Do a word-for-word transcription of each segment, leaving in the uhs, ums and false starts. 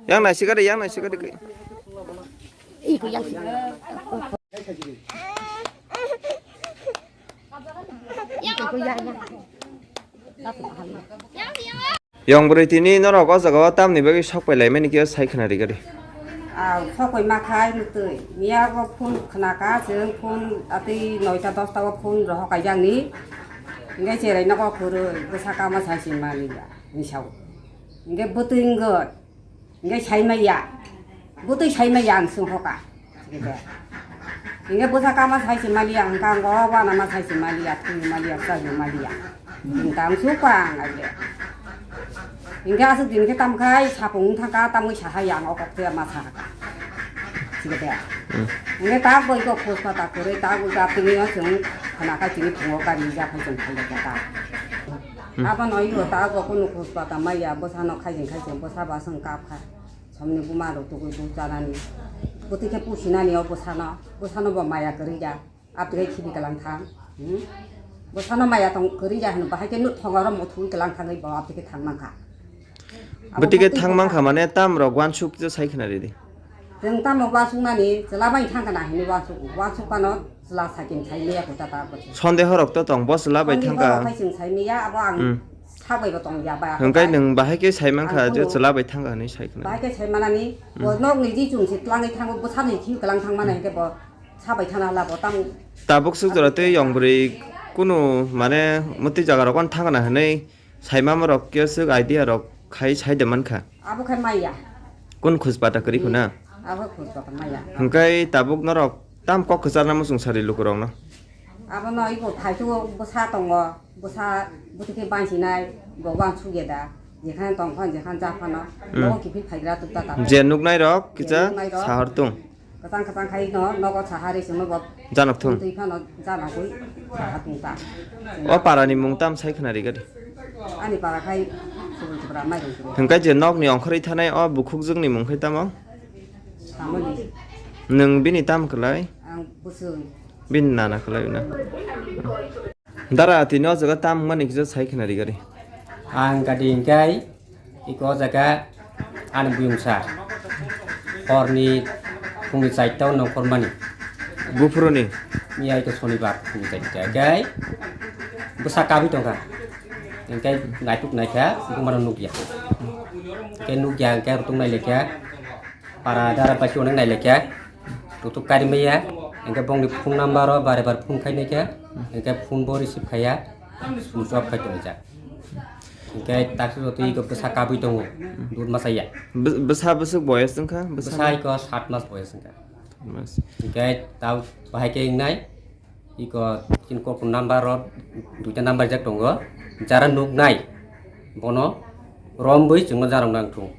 Yang nai sikade, yang nai sikade. Yong bwrwi tini norok o jaga o tamni bagwi sok pai lai mani khe sai khna ri gari. Ah, sok pai ma khai mutwi. Miya bo phone khna ka, chwng phone atwi noita dosta o phone rohor kaijak ni. Hingke cherai nogo kwrwi, bwsa kama sai se mani ya, hini sao. Hingke bwtwi wngwi. Hingke sai maya, bwtwi sai maya ang swng hoka. Hingke bwsa kama sai se maliya, hingke ang o wana ma sai se maliya, thwngwi maliya, chajwi maliya. Hingke ang sukha ang aje. Hingke aswk din khe tam khai sapung wng thangkha, tamwi saha yang o kok te ma sahaka. Hingke tak bo iko khospa ta kwrwi, tak bo ta tini o chwng khana khai tini phungo gari ja phai chwng phai ta. Hmm. Abo no iko ta bo kunu khospa ta maya, bwsano khaijing khaijing bwsa ba swng kap kha. Somni buma rok tugui bu chanani. Bwtwi khe pusinani o bwsano. Bwsano bo maya kwrwi ya. Abtwi khe khibi kalang thang. Hmm? Bwsano maya tong kwrwi ya hwnwi bahai khe nuk thongo oro muthungwi kalang thangwi bo abtwi khe thang mankha. Abo bwtwi khe thang mankha mane tam rok wansuk kisa sai khna ridi. Chwng tamo uansuknani chwla bai thangkha na hinwi uansuk, uansuk phano chwla sakin sai liya kho ta ta bwswk. Sondeho rok to tong, bo chwla bai thangkha. Sondeho rok hai chwng sai miya, abo ang hmm. Sak bai bo tong ya ba. Hwnkhe nwng bahai khe sai mankha je chwla bai thangkha hinwi sai khna. Bahai khe sai manani, hmm. Bo nok ni ji chwng se twlangwi thango, bwsa ni khi kwlang thang mana hmm. Hwnkhe bo sa bai thana hala bo tamo. Tabuk swk jora tei yong bwrwi kunu mane mwtwi jaga rok thangkha na hinwi. Saimama rok khe swk idea rok khai sai de mankha. Abo khai maya. Kun khus bata kwrwi khuna? Abo khus bata maya. Hwnkhe tabuk norok tam kok kwcharna muchung sari lukurokno? Abo no iko phaisu bwsa tongo, bwsa bwtwi khe bansinai, bo wansuk ya da, jekhane tong phano, jekhane cha phano, hmm. Nogo kiphil phaigra tukta ta. Je nuknai rok kisa je nuknai rok. Sahor tung. Kwchang kwchang khai no nogo saha ri songno bo. Janok thung. Twi phano janagwi saha tung ta. O para ni mung tam sai khna ri gadi. Ani para khai subul subra mai rung twi. Hwnkhe je nok ni ongkhorwi thanai o bukhukjwk ni mung khai tamo? Samoni. Nwng bini tam kwlai? Ang bwswng. Bini nana kwlai na. Dara tini o jaga tam wngmani kisa sai khna ri gari. Ang gadi hingkai iko o jaga ani buyung sa horni phungni chaita o nongkhor mani. Buphuruni? Miya iko sonibar phungni chaita hingkai bwsa kabwi tongkha. Hingkai naituk naikha bumano nukya. Hingkai nukya hingkai rutung nailaikha. Para dara bai khe onek nai lekha. Tutuk kari maya. Hingke bongni phone number o bare bare phone khai nai khe. Hingke phone bo receive khaiya. Switch off khai tongwi jak. Hingke taksi jotoi iko bwsa kabwi tongo. Dud masa ya. Bw-, bwsa bwswk boyes wngkha? Bwsa iko sat mas boyes wngkha. Mas. Hingke tau bahai khe wngnai. Iko chini kok number o duita number jak tongo, jara nuknai bono romwi chwngno jarok nang thung.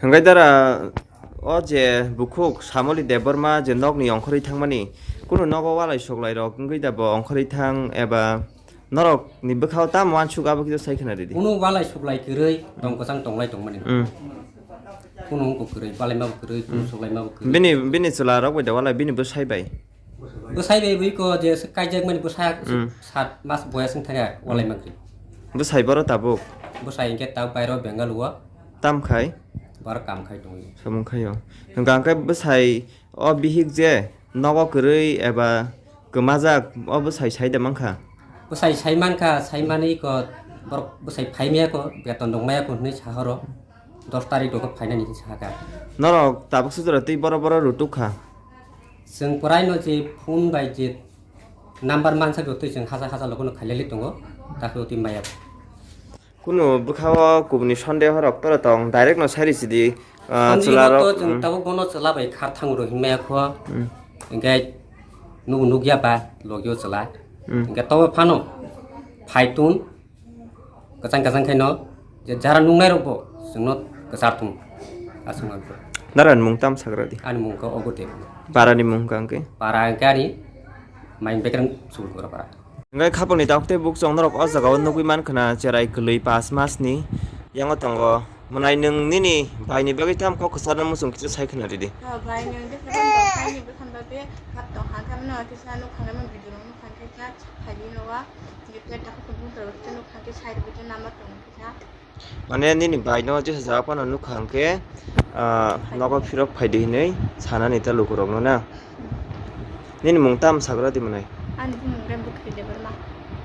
Hwnkhe dara o je bukhuk Samoli Debbarma je nokni ongkhorwi thangmani, kunu nogo walai soklai rok wngwi da bo ongkhorwi thang eba norok ni bwkhao tamo wansuk abo kisa sai khna ridi. Kunu walai soklai kwrwi tong kwchang tonglai tongmani. Mm. Kunu wngkuk kwrwi, balaima bo kwrwi, kunu soklaima bo kwrwi. Bini, bini chwla rok bai da walai bini bwsai bai. Bwsai bai bwiko je se kaijakmani bwsa sat mas boyas wng thangya walai mankri. Bwsai boro tabuk? Bwsai hwnkhe tabuk bairo Bengal o. Tam khai? Boro kam khai tongwi. Samung khai o. Hwnkha hwnkhe bwsai o bihik je nogo kwrwi eba kwmajak o bwsai sai da mankha? Bwsai sai mankha, sai manwi ko borok bwsai phai maya ko beton rok maya ko hwnwi sahoro. Dos tarik rok phainani hinwi sakha. Norok tabuk sujura tei boro boro rutuk kha. Chwng kwraino je phone bai je number mansa jotoi chwng hacha hacha lokono khailali tongo, dakhlo twi maya. Kunu bwkhao kubuni sondeho rok toro tong, direct no sari sidi, ah, sondeho chwla rok to chwng tabuk bono chwla bai khar thango hinmaya kho. Hingke nugo nukya ba logio chwla. Hingke tobo phano phaitun. Kwchang kwchang khaino je jara nuknai rokbo chwngno kwchar thung. Aswk no. Narani mung tam sagra di. Ani mung khe Ogur Debbarma. Parani mung hwnkha hwnkhe? Para hwnkhe ani Maing Bekreng Subulgora para. Hwnkhe khapangni takhuk tei bukchong norok o jaga o nugwi mankha na cherai kwlwi paanch masni yango tongo. Mwnai nwng nini baini bagwi tamo kok kwcharno muchung kisa sai khwna ridi. O bai nwng de khapang tong khaini bwkham bagwi khap tong kha khe mano kisa nuk kha khe mano video rok nuk kha khe kisa phaidi nogo. Hwnkhe takhuk tong bukchong rok kisa nuk kha khe sai rwgwi tei number tong kisa. Mane nini baino jesa jaga phano nukha hwnkhe, ah, nogo phirok phaidi hinwi sanani ta lukurokno na. Nini mung tam sagra di mwnai? Ani bumung khe Bwkhri Debbarma.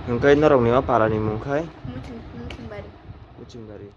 Hwnkhe norokni o parani mung khai? Muchung-, Muchungbari. Muchungbari.